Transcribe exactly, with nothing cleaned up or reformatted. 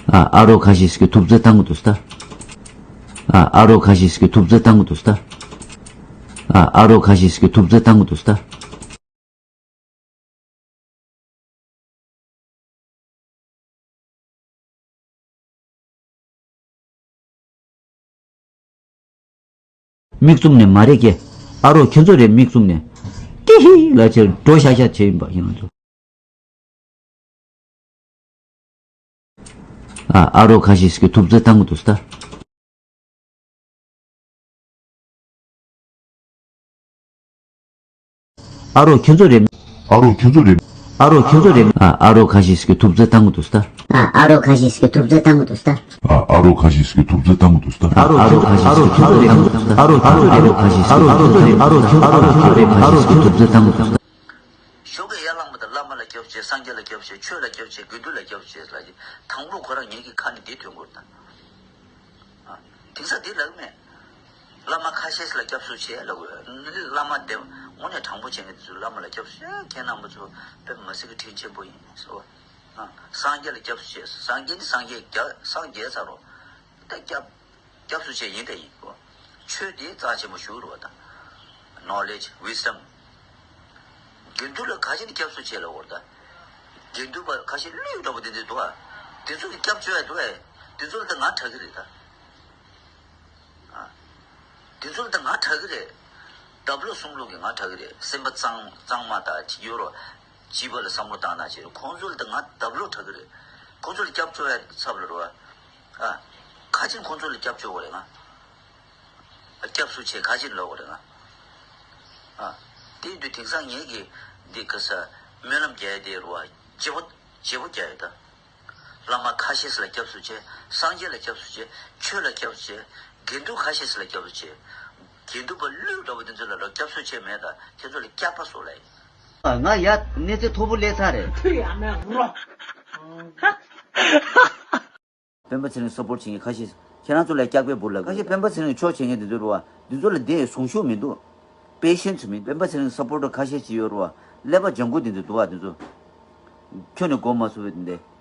ཨ་ཨ་རོགས་ཁ་ཤས་ཤིག་གིས་ཐུབ་ཚོད་བཏང་གི་འདུག་ད། ཨ་ཨ་རོགས་ཁ་ཤས་ཤིག་གིས་ཐུབ་ཚོད་བཏང་གི་འདུག་ད། ཨ་ཨ་རོགས་ཁ་ཤས་ཤིག་གིས་ཐུབ་ཚོད་བཏང་གི་འདུག་ད། མིག་བཙུམ་ནས་མ་རེད་ཀྱེ། ཨ་རོགས་ཁྱེད་ཚོ་རེད། མིག་བཙུམ་ནས། ཏི་ཧི་ལ་ཆེར་འགྲོ་ཤག་ཤག་བྱས་ཡིན་པ་ཡིན་ང་ཚོ། ཨ་ཨ་རོགས་ཁ་ཤས་ཤིག་གིས་ཐུབ་ཚོད་བཏང་གི་འདུག་ད། ཨ་རོགས་ཁྱེད་ཚོ་རེད། ཨ་རོགས་ཁྱེད་ཚོ་རེད། ཨ་རོགས་ཁྱེད་ཚོ་རེད། ཨ་ཨ་རོགས་ཁ་ཤས་ཤིག་གིས་ཐུབ་ཚོད་བཏང་གི་འདུག་ད། ཨ་ཨ་རོགས་ཁ་ཤས་ཤིག་གིས་ཐུབ་ཚོད་བཏང་གི་འདུག་ད། ཨ་ཨ་རོགས་ཁ་ཤས་ཤིག་གིས་ཐུབ་ཚོད་བཏང་གི་འདུག་ད། ཨ་རོགས་ཁ་ཤས་ཤིག་གིས་ཐུབ་ཚོད་བཏང་གི་འདུག་ད། ཨ་རོགས་ཁ་ཤས་ཤིག་གིས་ཐུབ་ཚོད་བཏང་གི་འདུག་ད། ཨ་རོགས་ཁ་ཤས་ཤིག་གིས་ཐུབ་ཚོད་བཏང་གི་འདུག་ད། ཞོགས་ཀས་ཡར་ལངས་པ་དང་བླ་མ་ལ་སྐྱབས་བྱེད། སངས་རྒྱས་ལ་སྐྱབས་བྱེད། ཆོས་ལ་སྐྱབས་བྱེད། དགེ་འདུན་ལ་སྐྱབས་བྱེད་ལབ་ཀྱི། དང་པོ་ཁོ་རང་ཉིད་ཀྱི་ཁ་ནས་འདི་ཐོན་དགོས་ད། ཨ། དེང་སང་འདི་ལབ་ཀྱི་མེད། བླ་མ་ཁ་ཤས་ཤིག་ལ་སྐྱབས་སུ་མཆི་ལབ་དགོས། བླ་མ་དེ་དངོས་གནས་དྲང་པོ་བྱེད་མཁན་དེ་ཚོ་བླ་མ་ལ་སྐྱབས་སུ་མཆི། ཁྱེད་རྣམ་པ་ཚོ་དཔེ་མི་སྲིད་ཀྱི་དྲིན་ཆེན་པོ་ཡིན་ཟེར་བ། ཨ། སངས་རྒྱས་ལ་སྐྱབས་སུ་མཆི། སངས་རྒྱས་ནི་སངས་རྒྱས་རྒྱ་སངས་རྒྱས་ཚར་རོ། ད་སྐྱབས་སྐྱབས་སུ་མཆི་ཡིན་ད་ཡིན་གོ། ཆོས་དེ་རྩ་ཆེན་པོ་ཞུ་རུ་བ་དང་། Knowledge, wisdom། དགེ་འདུན་ལ་ཁ་ཤས་ནི་སྐྱབས་སུ་མཆི་ལབ་དགོས་རེད་ད། དགེ་འདུན་པ་ཁ་ཤས་ཀླུ་ཡུལ་འདྲ་པོ་དེ་འདྲ་འདུག་ཨ། དེ་ཚོ་གི་སྐྱབས་བཅོལ་ཡ་འདུག་ཨེ། དེ་ཚོ་ལ་ད་ང་དྲག་གི་རེད་ད། ཨ། དེ་ཚོ་ལ་ད་ང་དྲག་གི་རེད། འདབ་ལོ་གསུམ་ལུག་གི་ང་དྲག་གི་རེད། སེམས་པ་གཙང་གཙང་མ་དང་ཅིག་ཡོད་རོ། བྱིས་པ་ལ་བསམ་བློ་བཏང་ན་བྱེད་རོ། ཁོང་ཚོ་ལ་ད་ང་འདབ་ལོ་དྲག་གི་རེད། ཁོང་ཚོ་ལ་སྐྱབས་བཅོལ་ཡ་ཚབ་ལ་རོ། ཨ། ཁ་ཆེ་ཁོང་ཚོ་ལ་སྐྱབས་བཅོལ་དགོས་རེད་ང་། སྐྱབས་སུ་མཆི་ཁ་ཆེ་ལབ་དགོས་རེད་ང་། ཨ། དེ་ཡིན་དུས་དེང་སང་ངེད་ཀྱིས་འདི་ག་ས་སྨོན་ལམ་རྒྱག་ཡ་དེ་རོ། བརྗེ་པོ་བརྗེ་པོ་རྒྱག་ཡ་ད། བླ་མ་ཁ་ཤས་ཤིག་ལ་སྐྱབས་སུ་མཆི། སངས་རྒྱས་ལ་སྐྱབས་སུ་མཆི། ཆོས་ལ་སྐྱབས་སུ་མཆི། དགེ་འདུན་ཁ་ཤས་ཤིག་ལ་སྐྱབས་སུ་མཆི། དགེ་འདུན་པ་ཀླུ་འདྲ་པོ་དེ་ཚོ་ལ་རོ་སྐྱབས་སུ་མཆི་མེད་ད། ཁྱེད་ཚོ་ལ་སྐྱག་པ་བཟོ་ལ་ཡིན། ང་ཡ་གནས་ཚད་མཐོ་པོ་སླེབས་ཚར་རེད། སྤེན་པ་ཚེ་རིང་སཔོར་བྱེད་མཁན་ཁ་ཤས་ཁྱེད་རང་ཚོ་ལ་སྐྱག་པའི་འབུར་ལ། ཁ་ཤས་སྤེན་པ་ཚེ་རིང་ཕྱོགས་བྱེད་མཁན་དེ་ཚོ་རེད་བ། དེ་ཚོ་ལ་དེ་གཟུངས་གཞུག་མི་འདུག་པེ་ཤེན་སི་མི་འདུག་སྤེན་པ་ཚེ་རིང་སཔོར་ཊར་ཁ་ཤས་ཅིག་ཡོད་རེད་བ། ཀླད་པ་ལྗང་ཁུ་དེ་ཚོ་འདུག་བ། དེ་ཚོ་ཁྱོན་ནས་གོ་མ་སོང་བས་དེ་འདྲ།